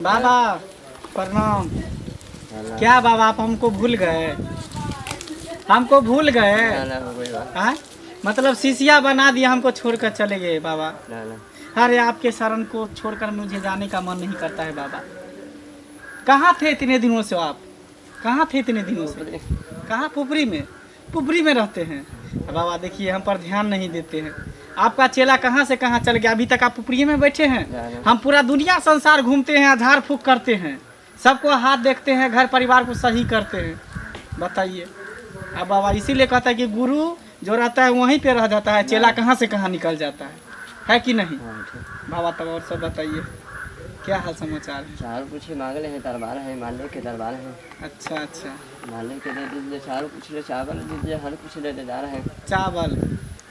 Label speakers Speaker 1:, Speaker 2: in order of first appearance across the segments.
Speaker 1: बाबा प्रणाम। क्या बाबा आप हमको भूल गए? हमको भूल गए?
Speaker 2: ना ना, कोई बात।
Speaker 1: हाँ? मतलब शीशिया बना दिया, हमको छोड़कर चले गए बाबा।
Speaker 2: ना ना।
Speaker 1: अरे आपके शरण को छोड़कर मुझे जाने का मन नहीं करता है बाबा। कहाँ थे इतने दिनों से आप? कहाँ थे इतने दिनों से? कहाँ? पुपरी में। पुपरी में रहते हैं बाबा। देखिए हम पर ध्यान नहीं देते हैं। आपका चेला कहाँ से कहाँ चल गया, अभी तक आप पुपरी में बैठे हैं। हम पूरा दुनिया संसार घूमते हैं, झाड़ फूक करते हैं, सबको हाथ देखते हैं, घर परिवार को सही करते हैं। बताइए अब बाबा, इसीलिए कहता है कि गुरु जो रहता है वहीं पे रह जाता है, चेला कहाँ से कहाँ निकल जाता है कि नहीं?
Speaker 2: हाँ, ठीक।
Speaker 1: बाबा तब और सब बताइए, क्या हाल समाचार है?
Speaker 2: चार कुछ मांग ले हैं, दरबार है, मालिक के दरबार है।
Speaker 1: अच्छा अच्छा।
Speaker 2: मालिक के दे दीजिए, चार कुछ ले, चावल दीजिए, हर कुछ ले दे जा रहे हैं।
Speaker 1: चावल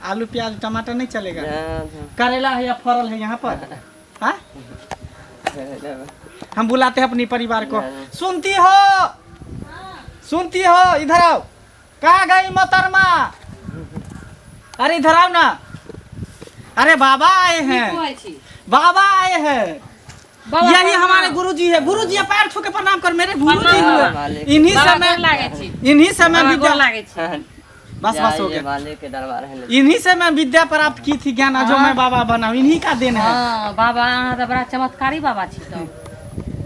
Speaker 1: आलू प्याज टमाटर नहीं चलेगा?
Speaker 2: ना, ना।
Speaker 1: करेला है या फरल है यहाँ पर? हाँ?
Speaker 2: ना।
Speaker 1: हम बुलाते हैं अपनी परिवार को। सुनती हो? सुनती हो? इधर आओ। कहाँ गई मोहतरमा? अरे इधर आओ ना। अरे बाबा आए हैं,
Speaker 3: कहै छी?
Speaker 1: बाबा आए हैं।
Speaker 3: बाबा
Speaker 1: यही
Speaker 3: प्रणाम।
Speaker 1: हमारे गुरुजी है। गुरुजी पैर छू के प्रणाम कर, मेरे गुरुजी
Speaker 3: प्रणाम।
Speaker 1: हुए।
Speaker 2: मालिक।
Speaker 1: इन्हीं
Speaker 3: बाबा
Speaker 1: से मैं
Speaker 3: गोर लागै छी।
Speaker 1: इन्हीं से मैं
Speaker 3: बाबा
Speaker 1: विद्या
Speaker 3: गोर लागै छी।
Speaker 1: बस बस हो
Speaker 2: ये
Speaker 1: गया।
Speaker 2: मालिक के दरबार है।
Speaker 1: इन्हीं से मैं विद्या प्राप्त की थी, ज्ञान आज मैं बाबा बना हूं, इन्हीं का then है।
Speaker 3: हाँ बाबा, अहाँ तऽ बड़ा चमत्कारी बाबा छी। तऽ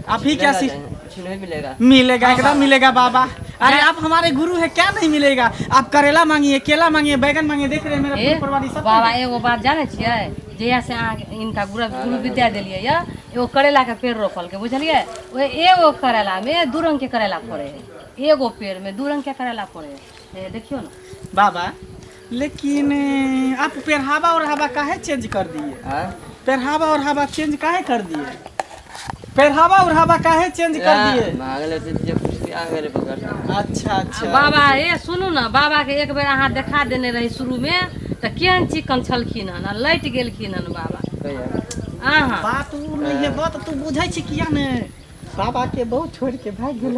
Speaker 1: आप ही क्या
Speaker 2: मिलेगा
Speaker 1: सी
Speaker 2: नहीं, कुछ नहीं मिलेगा।
Speaker 1: मिलेगा, एकदम मिलेगा बाबा। अरे आप हमारे गुरु है, क्या नहीं मिलेगा? आप करेला मांगिए, केला मांगिए, बैगन मांगिए, देख रहे हैं मेरा
Speaker 3: ए,
Speaker 1: पूरा परिवार ई सब
Speaker 3: बाबा एगो बात जानै छियै? जहिया से अहाँ इनका गुरु गुरु विद्या देलियै यऽ, एगो करैलाके पेड़ रोपलकै, बुझलियै? ओहि एगो करैलामे दू रंगके करैला फड़ै है। एगो पेड़मे दू रंगके करैला फड़ै है। हे देखियौ ने।
Speaker 1: बाबा लेकिन आप पहरावा और हवा काहे चेंज कर दिए?
Speaker 2: हाँ?
Speaker 1: पहरावा और हवा चेंज काहे कर दिए? पहरावा और हवा काहे चेंज कर दिए?
Speaker 2: मांग लेते थे कुछ भी आ गए पकड़।
Speaker 1: अच्छा अच्छा।
Speaker 3: बाबा हे सुनू ने, बाबाके एक बेर अहाँ देखा देने रही शुरूमे तऽ केहन चिकन छलखिन हन आ लटि गेलखिन हन बाबा।
Speaker 2: कहिया?
Speaker 3: अहाँ
Speaker 1: बात उ नहीं है, बात तू बुझै छी किया ने? बाबा के बहुत छोड़ के भागि गेल।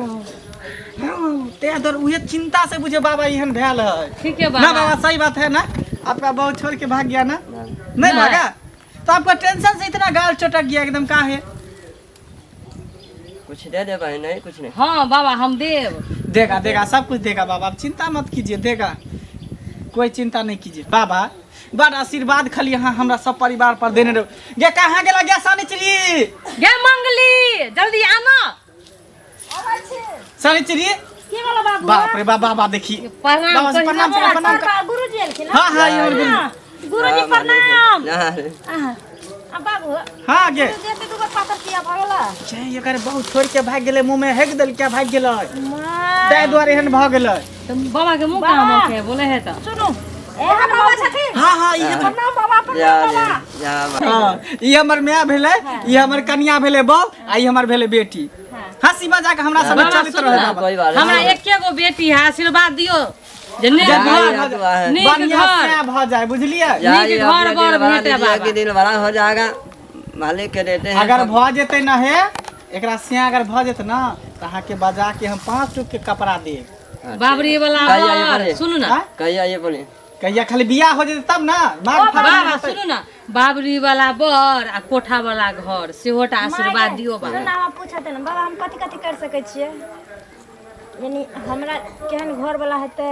Speaker 1: हाँ, ते दर उहे चिंता से बुझे बाबा एहन भेल है।
Speaker 3: ठीक है
Speaker 1: ना
Speaker 3: बाबा।
Speaker 1: बाबा सही बात है ना? आपका बहुत छोड़ के भाग गया ना?
Speaker 2: ना।
Speaker 1: नहीं
Speaker 3: नहीं।
Speaker 1: भागा तो आपका टेंशन से इतना गाल चटक गया एकदम काहे?
Speaker 2: कुछ दे दे भाई, नहीं कुछ नहीं।
Speaker 3: हाँ बाबा हम देब।
Speaker 1: देगा देगा, सब कुछ देगा बाबा, आप चिंता मत कीजिए, देगा, कोई चिंता नहीं कीजिए बाबा। बड़ आशीर्वाद खाली यहाँ हमरा सब परिवार पर देने रहो। गे कहाँ गेला गे सानिचरी?
Speaker 3: गे मंगली जल्दी आना।
Speaker 1: सानिचरी
Speaker 4: की बोलो बाबू?
Speaker 1: बाप रे बाबा, बाबा देखी।
Speaker 3: प्रणाम।
Speaker 1: बाबा से प्रणाम
Speaker 3: कहियो।
Speaker 1: कर, प्रणाम कर।
Speaker 4: गुरुजी एलखिन?
Speaker 1: हाँ हाँ, ये हमर गुरु।
Speaker 4: गुरुजी प्रणाम।
Speaker 2: ना।
Speaker 4: आ बाबू।
Speaker 1: हाँ गे।
Speaker 4: गुरुजी एते दूगो पातर किया भऽ गेला?
Speaker 1: छे एकर बहुत छोड़ के भागि गेलै, मुँह में हेक देल क्या भागि गेलै,
Speaker 4: माँ।
Speaker 1: ताहि दुआरे एहन भऽ गेलै।
Speaker 3: तऽ बाबा के मुँह कहाँ मौके बोले है तऽ
Speaker 4: सुनू, एहन बाबा छथिन।
Speaker 1: हाँ हाँ, ई हमर
Speaker 4: प्रणाम बाबा,
Speaker 2: जा
Speaker 4: प्रणाम बाबा।
Speaker 2: जा।
Speaker 1: हाँ, ई हमर माय भेलै, ई हमर कनिया भेलै बहू, आ ई हमर भेलै बेटी। हंसी मजाक हमरा सब
Speaker 3: बाबा,
Speaker 1: चलैत
Speaker 3: सुनू
Speaker 1: रहै
Speaker 3: ना,
Speaker 1: बाबा।
Speaker 2: कोई बात
Speaker 3: हमरा
Speaker 2: नहीं।
Speaker 3: एके गो बेटी है, आशीर्वाद दियौ जे नीक
Speaker 1: जे
Speaker 3: घर
Speaker 1: घर
Speaker 2: दुआ है।
Speaker 3: नीक
Speaker 1: बढ़िया
Speaker 3: घर
Speaker 1: से भऽ जाए, बुझलियै?
Speaker 2: जा
Speaker 3: नीक
Speaker 2: ये
Speaker 3: घर
Speaker 2: अपने
Speaker 3: बर
Speaker 2: दिन बड़ा
Speaker 3: भेटे
Speaker 2: दीजिए
Speaker 3: बाबा।
Speaker 2: कि दिन बड़ा हो जाएगा, मालिक के देते हैं
Speaker 1: अगर
Speaker 2: सब।
Speaker 1: भऽ जेतै ना हे एकरा से अगर भऽ जेतै ना तऽ अहाँके बजा के हम 5 टूक के कपड़ा देब।
Speaker 2: अच्छा।
Speaker 3: बाबरी वाला
Speaker 2: कहिया ये
Speaker 3: बर
Speaker 2: बोले?
Speaker 3: सुनू ना।
Speaker 1: आँय?
Speaker 2: कहिया ये बोले?
Speaker 1: कहिया खाली बियाह हो जेतै तब ना माघ फागुन
Speaker 3: बाबा
Speaker 1: हेतै।
Speaker 3: सुनू ना, बाबरी वाला बर आ कोठा वाला घर सेहोटा आशीर्वाद दियौ बाबा।
Speaker 4: सुन ना, हम पूछते ना बाबा, हम कथी कथी कर सकै छियै? यानी हमरा केहन घर वाला हेतै?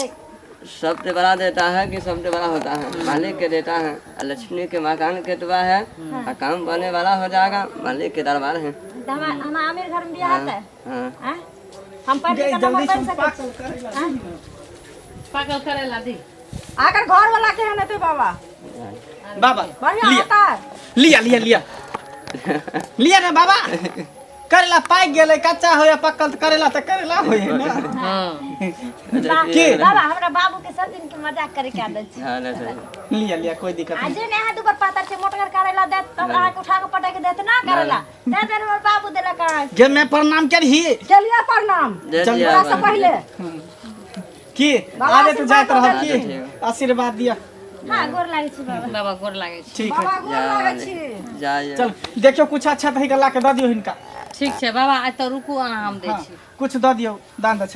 Speaker 2: सबसे बड़ा देता है कि सबसे बड़ा होता है, मालिक के देता है। और लक्ष्मी के मकान के दुआ है और काम बने वाला हो जाएगा, मालिक के दरबार है।
Speaker 4: तऽ हमरा हमरा अमीर घर में बियाह हेतै?
Speaker 2: हाँ।
Speaker 4: आँय? हम पढ़ लिख
Speaker 1: जल्दी
Speaker 4: के नंबर
Speaker 1: से
Speaker 4: बनि सकै
Speaker 1: पाकल
Speaker 4: छी?
Speaker 1: करैला दी ना।
Speaker 3: पागल करेला दी।
Speaker 5: अगर घर वाला केहन हेतै बाबा?
Speaker 1: बाबा
Speaker 5: बढ़िया
Speaker 1: लिया
Speaker 5: हेतै?
Speaker 1: लिया लिया लिया लिया ना बाबा, करेला पाकि गेलै, कच्चा हो या पक्कल तऽ करेला तऽ करेला होइ है ना।
Speaker 3: हाँ।
Speaker 1: के?
Speaker 4: बाबा हमरा बाबू के सब दिन के मजाक करे के आदत छै।
Speaker 2: हाँ, ना सही।
Speaker 1: लिया लिया, कोई दिक्कत
Speaker 4: आ
Speaker 1: नहीं।
Speaker 4: जे ने अहाँ दूबर पातर छै, मोटगर करेला देत तऽ हमरा अहाँके उठा के पटक देत ना करेला। तै दुआरे हमर बाबू देलक अहाँके।
Speaker 1: जे मैं प्रणाम करही।
Speaker 5: चलिए प्रणाम।
Speaker 2: दे
Speaker 1: चल,
Speaker 2: दिया
Speaker 5: तोरा से
Speaker 2: बाबा।
Speaker 5: पहिले
Speaker 1: की
Speaker 5: बाबा
Speaker 1: आगे तो जाइत
Speaker 5: आशीर्वाद
Speaker 1: रहब
Speaker 2: दे
Speaker 1: की
Speaker 2: दियौ।
Speaker 1: आशीर्वाद दिया।
Speaker 4: हाँ गोर लागै छी बाबा।
Speaker 3: बाबा गोर लागै छी।
Speaker 1: ठीक है।
Speaker 5: बाबा गोर
Speaker 2: जा
Speaker 5: लागै छी।
Speaker 2: जा ये।
Speaker 1: चल देखियो कुछ अच्छा तरीका ला के दऽ दियौ हिनका।
Speaker 3: ठीक छै बाबा, आइ तऽ रुकू अहाँ, हम दै
Speaker 1: हाँ,
Speaker 3: छी।
Speaker 1: कुछ दऽ दियौ दान दक्षिणा।